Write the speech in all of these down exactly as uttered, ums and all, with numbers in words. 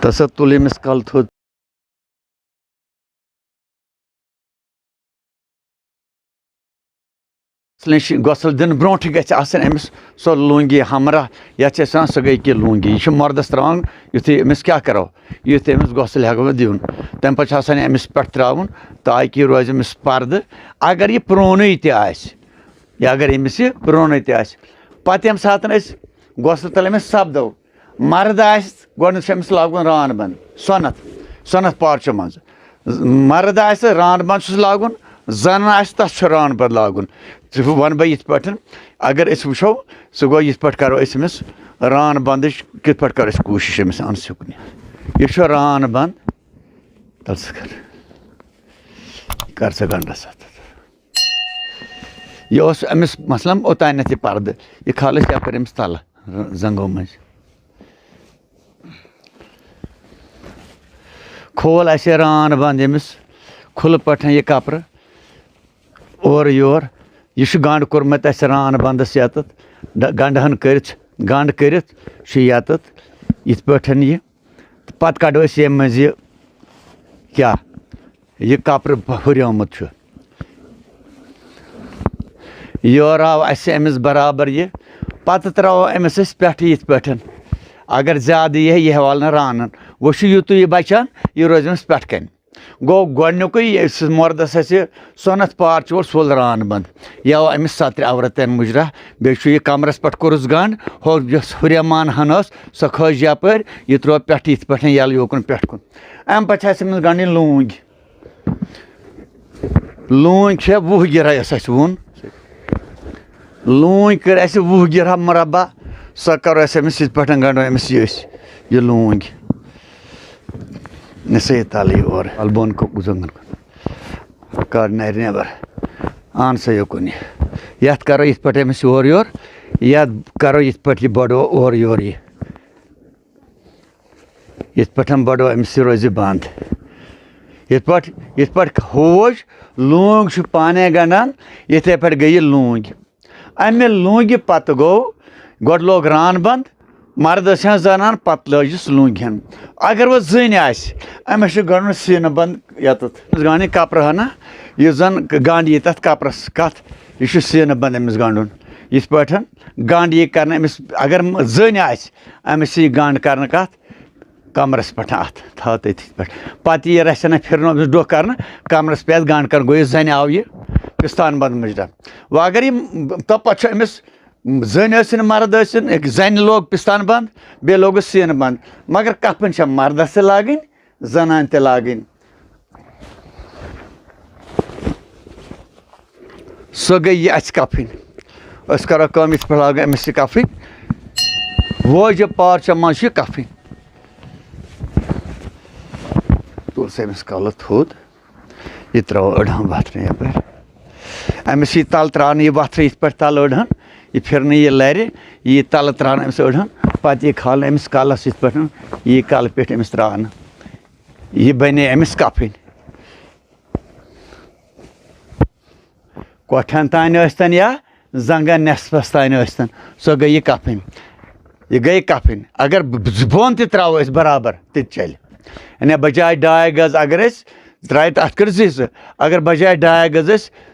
تسا تُل أمِس کلہٕ تھوٚد۔ غسلہِ چھِ، غسل دِنہٕ برونٛٹھٕے گژھِ آسٕنۍ أمِس سۄ لونگی ہمراہ، یَتھ چھِ أسۍ وَنان سۄ گٔے کہِ لونگی۔ یہِ چھُ مردس ترٛاوان، یُتھُے أمِس کیٛاہ کرو، یُتھُے أمِس غسل ہٮ۪کو دیُن۔ تَمہِ پتہٕ چھُ آسان أمِس پٮ۪ٹھ ترٛاوُن، تاکہِ یہِ روزِ أمِس پردٕ۔ اگر یہِ پرٛونُے تہِ آسہِ، یا اگر أمِس یہِ پرٛونُے تہِ آسہِ، پتہٕ ییٚمہِ ساتہٕ أسۍ غسلہِ تل أمِس سپدو، مرد آسہِ، گۄڈٕنیتھ چھُ أمِس لاگُن ران بند، سۄنتھ، سۄنتھ پارچہِ منٛز۔ مرد آسہِ، ران بند چھُس لاگُن، زنان آسہِ، تس چھُ ران بند لاگُن۔ ژٕ وَنہٕ بہٕ یِتھ پٲٹھۍ، اگر أسۍ وٕچھو، سُہ گوٚو یِتھ پٲٹھۍ کرو أسۍ أمِس ران بندٕچ، کِتھ پٲٹھۍ کرو أسۍ کوٗشِش أمِس اَنس ہیوٚکُن۔ یہِ چھُ ران بند، تَل ژٕ کر، کر ژٕ گنڈس اَتھ۔ یہِ اوس أمِس مثلاً اوٚتانٮ۪تھ یہِ پردٕ، یہِ کھالو أسۍ یپٲرۍ أمِس تلہٕ زنٛگو مٔنٛزۍ۔ کھول اَسہِ ران بنٛد أمِس کھُلہٕ پٲٹھۍ یہِ کپرٕ اورٕ یور۔ یہِ چھُ گنٛڈ کوٚرمُت اَسہِ ران بندس یتتھ، ڈ-، گنٛڈٕ ہن کٔرِتھ، گنٛڈ کٔرِتھ چھُ یتتھ یِتھ پٲٹھۍ یہِ۔ تہٕ پتہٕ کڑو أسۍ ییٚمہِ منٛز یہِ کیٛاہ، یہِ کپرٕ ہُریومُت چھُ۔ یورٕ آو اَسہِ أمِس برابر یہِ، پتہٕ ترٛاوو أمِس أسۍ پٮ۪ٹھٕ یِتھ پٲٹھۍ۔ اگر زیادٕ یی ہے، یہِ ہیوال نہٕ رانن۔ وۄنۍ چھُ یُتُے یہِ بچان، یہِ روزِ أمِس پٮ۪ٹھ کنہِ۔ گوٚو گۄڈٕنیُکُے، یُس مردس اَسہِ سۄنتھ پارچہِ اوس، سُہ اوس ران بند۔ یہِ آو أمِس سترِ عورتن مُجرا۔ بیٚیہِ چھُ یہِ کمرس پٮ۪ٹھ کوٚرُس گنٛڈ، ہُہ یۄس ہُریمان ہن ٲس، سۄ کھٲج یپٲرۍ، یہِ ترٛوو پٮ۪ٹھٕ یِتھ پٲٹھۍ یَلہٕ یوکُن پٮ۪ٹھ کُن۔ اَمہِ پتہٕ چھِ اَسہِ أمِس گنٛڈٕنۍ لونگۍ۔ لونگۍ چھےٚ وُہ گِرہ، یۄس اَسہِ ووٚن۔ لونگۍ کٔر اَسہِ وُہ گِرہ مربع، سۄ کَرو أسۍ أمِس یِتھ پٲٹھۍ، گنٛڈو أمِس یہِ أسۍ، یہِ لونگۍ۔ نہ سا یہِ تَلہٕ یہِ اورٕ، اَلہٕ بۄن کُ-، زنٛگَن کُن۔ کَڑ نَرِ نٮ۪بر۔ اَن سا یوکُن یہِ۔ یَتھ کَرو یِتھ پٲٹھۍ أمِس یورٕ یورٕ، یَتھ کَرو یِتھ پٲٹھۍ یہِ بَڑو اورٕ یورٕ یہِ۔ یِتھ پٲٹھۍ بَڑو أمِس یہِ روزِ بنٛد۔ یِتھ پٲٹھۍ، یِتھ پٲٹھۍ ہوج لونٛگ چھُ پانَے گنٛڈان، یِتھَے پٲٹھۍ گٔے یہِ لونٛگۍ۔ اَمہِ لونٛگہِ پَتہٕ گوٚو، گۄڈٕ لوگ ران بنٛد، مرد ٲس ہٮ۪ن زنان، پَتہٕ لٲجِس لونٛگہِ ہٮ۪ن۔ اگر وۄنۍ زٔنۍ آسہِ، أمِس چھُ گنٛڈُن سیٖنہٕ بنٛد یَتَتھ۔ أمِس گنٛڈٕنۍ کپرٕ ہنا، یُس زَن گنٛڈ یی تَتھ کپرَس کَتھ، یہِ چھُ سیٖنہٕ بنٛد أمِس گنٛڈُن۔ یِتھ پٲٹھۍ گنٛڈ یی کرنہٕ أمِس، اگر زٔنۍ آسہِ، أمِس یی گنٛڈ کرنہٕ کَتھ؟ کمرس پٮ۪ٹھ اَتھ تھاو تٔتھۍ پٮ۪ٹھ۔ پتہٕ یی رژھِ ہنا پھِرنہٕ أمِس ڈۄکھ کرنہٕ، کمرس پٮ۪ٹھ گنٛڈ کرنہٕ۔ گوٚو یہِ زنہِ آو یہِ پِستان بنٛد مُجرا۔ وۄنۍ اگر یہِ، تو پتہٕ چھُ أمِس زٔنۍ ٲسِن مرد ٲسِن، أکۍ زنہِ لوگ پِستان بنٛد، بیٚیہِ لوگُس سیٖنہٕ بنٛد، مگر کفٕنۍ چھےٚ مردس تہِ لاگٕنۍ، زنانہِ تہِ لاگٕنۍ۔ سۄ گٔے یہِ اَسہِ کفٕنۍ۔ أسۍ کرو کٲم، یِتھ پٲٹھۍ لاگو أمِس یہِ کفٕنۍ۔ ووجہِ پارچہ منٛز چھِ یہِ کفٕنۍ۔ تُل سا أمِس کلہٕ تھوٚد۔ یہِ ترٛاوو أڑہَن وَتھرٕ یَپٲرۍ۔ أمِس یی تَلہٕ ترٛاونہٕ یہِ وَتھرٕ یِتھ پٲٹھۍ تَلہٕ أڑہَن، یہِ پھِرنہٕ یہِ لَرِ، یہِ تَلہٕ ترٛاونہٕ أمِس أڑہَن، پَتہٕ یی کھالنہٕ أمِس کَلَس یِتھ پٲٹھۍ، یہِ کَلہٕ پیٚٹھۍ أمِس ترٛاونہٕ۔ یہِ بَنے أمِس کَفٕنۍ۔ کۄٹھٮ۪ن تانۍ ٲسۍتَن یا زنٛگن نٮ۪صفس تانۍ ٲسۍتن، سۄ گٔے یہِ کفٕنۍ۔ یہِ گٔے کفٕنۍ۔ اگر ب-، ب-، بۄن تہِ ترٛاوو أسۍ برابر، تہِ تہِ چلہِ۔ یعنی بجاے ڈاے گز اگر أسۍ ترٛایہِ، تہٕ اتھ کٔرۍ زٕ حصہٕ۔ اگر بجاے ڈاے گز أسۍ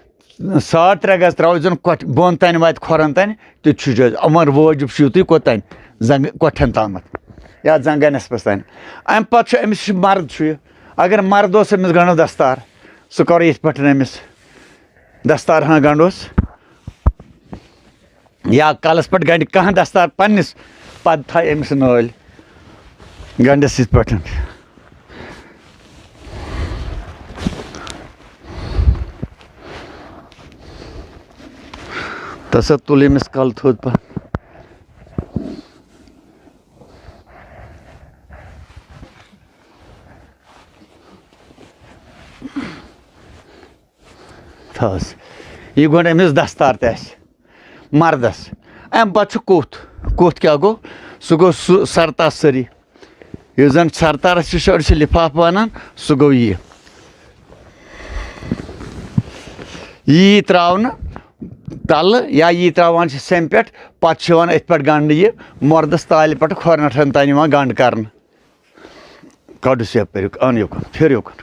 ساڑ ترٛےٚ گز ترٛاوو، یُس زن کۄٹھ بۄن تانۍ واتہِ، کھۄرن تانۍ، تہِ تہِ چھُ جٲیز۔ عمر وٲجِب چھُ یُتُے کوٚت تانۍ؟ زنٛگہٕ کۄٹھٮ۪ن تامتھ یا زنٛگن نٮ۪صفس تانۍ۔ امہِ پتہٕ چھُ أمِس، یہِ مرد چھُ یہِ، اگر مرد اوس، أمِس گنٛڈو دستار، سُہ کرو یِتھ پٲٹھۍ أمِس دستار ہنا گنٛڈوس۔ یا کلس پٮ۪ٹھ گنڈِ کانٛہہ دستار پننِس، پتہٕ تھایہِ أمِس نٲلۍ گنڈس یِتھ پٲٹھۍ۔ تسا تُل أمِس کلہٕ تھوٚد پہن۔ تھٲوٕس۔ یہِ گۄڈٕ أمِس دستار تہِ آسہِ مردس۔ اَمہِ پتہٕ چھُ کُتھ۔ کُتھ کیٛاہ گوٚو؟ سُہ گوٚو سُہ سرتاس سٲری۔ یُس زن سرتارس چھِ أسۍ چھِ لفافہٕ وَنان، سُہ گوٚو یہِ۔ یی ترٛاونہٕ تلہٕ یا یی ترٛاوان چھِ سیٚمہِ پٮ۪ٹھ، پتہٕ چھُ یِوان أتھۍ پٮ۪ٹھ گنٛڈٕ یہِ مردس تالہِ پٮ۪ٹھ کھۄرنٹھن تام یِوان گنٛڈ کرنہٕ۔ کَڑُس یَپٲرۍ، اَن یوٚکُن، پھِر یوٚکُن۔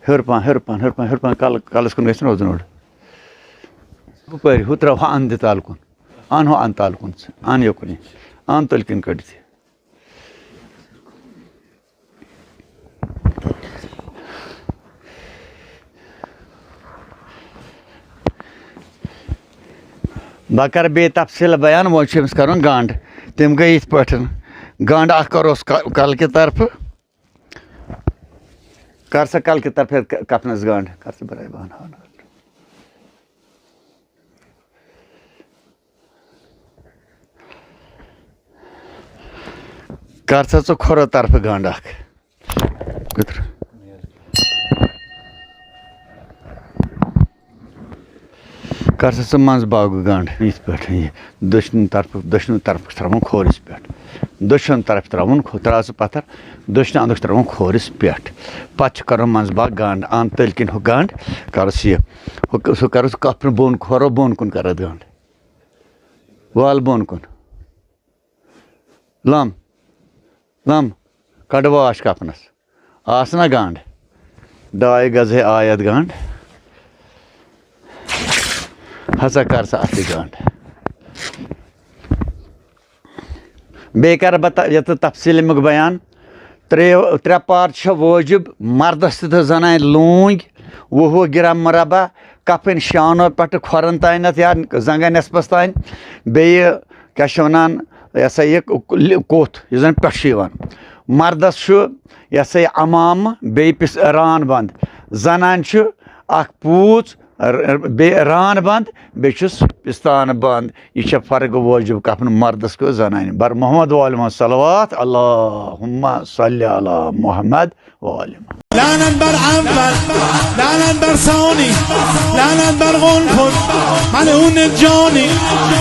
ہیوٚر پَہَن، ہیوٚر پَہَن، ہیوٚر پَہَن، ہیوٚر پَہَن، کَلہٕ، کَلَس کُن گژھِ نہ روزُن اورٕ۔ ہُپٲرۍ، ہُہ ترٛاو ہُہ اَن تہِ تَل کُن۔ اَن ہُہ اَن تَل کُن ژٕ، اَن یوٚکُن یہِ۔ اَن تٔلۍ کِنۍ کٔڑِتھ یہِ۔ بہٕ کَرٕ بیٚیہِ تفصیٖل بیان۔ وۄنۍ چھُ أمِس کَرُن گنٛڈ۔ تِم گٔے یِتھ پٲٹھۍ، گنٛڈ اَکھ کَروس ک-، کَلہٕ کہِ طرفہٕ۔ کَر سا کَلہٕ کہِ طرفہٕ ک-، کَفنَس گنٛڈ۔ کَر سا بَرٲے بہٕ اَنہٕ ہاو نہٕ۔ کر سا ژٕ کھۄرو طرفہٕ گنٛڈ اکھ۔ کتر۔ کر سا ژٕ منٛز باگُک گنٛڈ یِتھ پٲٹھۍ یہِ دٔچھنہِ طرفہٕ، دٔچھنہِ طرفہٕ چھُ ترٛاوُن کھورِس پٮ۪ٹھ۔ دٔچھُن طرف ترٛاوُن کھو-، ترٛاو ژٕ پتھر، دٔچھنہِ اندُک ترٛاوُن کھورِس پٮ۪ٹھ۔ پتہٕ چھُ کرُن منٛز باگ گنٛڈ، اَن تٔلۍ کِنۍ ہُہ گنٛڈ، کر ژٕ یہِ، ہُہ ک-، سُہ کر ژٕ کپرٕ بۄن، کھۄرو بۄن کُن کر اَتھ گنٛڈ۔ وال بۄن کُن۔ لم، لم، کڑٕ واش کپنس۔ آس نا گنٛڈ۔ ڈاے گز ہے آیت گنٛڈ۔ ہسا کر سا اتھ تہِ گنٛڈ۔ بیٚیہِ کرٕ بہٕ تہ-، یتھ تفصیٖل امیُک بیان۔ ترٛےٚ، ترٛےٚ پار چھےٚ وٲجِب مردس تہِ تہٕ زنانہِ۔ لونٛگۍ وُہ وُہ گرام مربع، کفٕنۍ شانو پٮ۪ٹھٕ کھۄرن تانٮ۪تھ یا زنٛگن نٮ۪صفس تام۔ بیٚیہِ کیٛاہ چھِ وَنان، یہِ ہسا یہِ کوٚتھ، یُس زَن پٮ۪ٹھ چھُ یِوان۔ مردَس چھُ، یہِ ہسا یہِ، عمامہٕ، بیٚیہِ پِس-، ران بنٛد۔ زنانہِ چھُ اکھ پوٗژ، ر-، بیٚیہِ ران بنٛد، بیٚیہِ چھُس پِستان بنٛد۔ یہِ چھےٚ فرق وٲجِب کفن مردَس کیو زنانہِ۔ بر محمد وعلیہ صلوات، اللہم صلی علی محمد۔ عالم۔ لعنت بر اول، لعنت بر ثانی، لعنت بر قنفذ، ملعون جانی،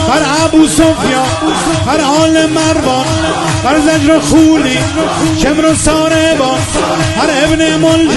بر ابو سفیان، بر آل مروان، بر زجر و خولی، شمر و ساربان، بر ابن ملجم.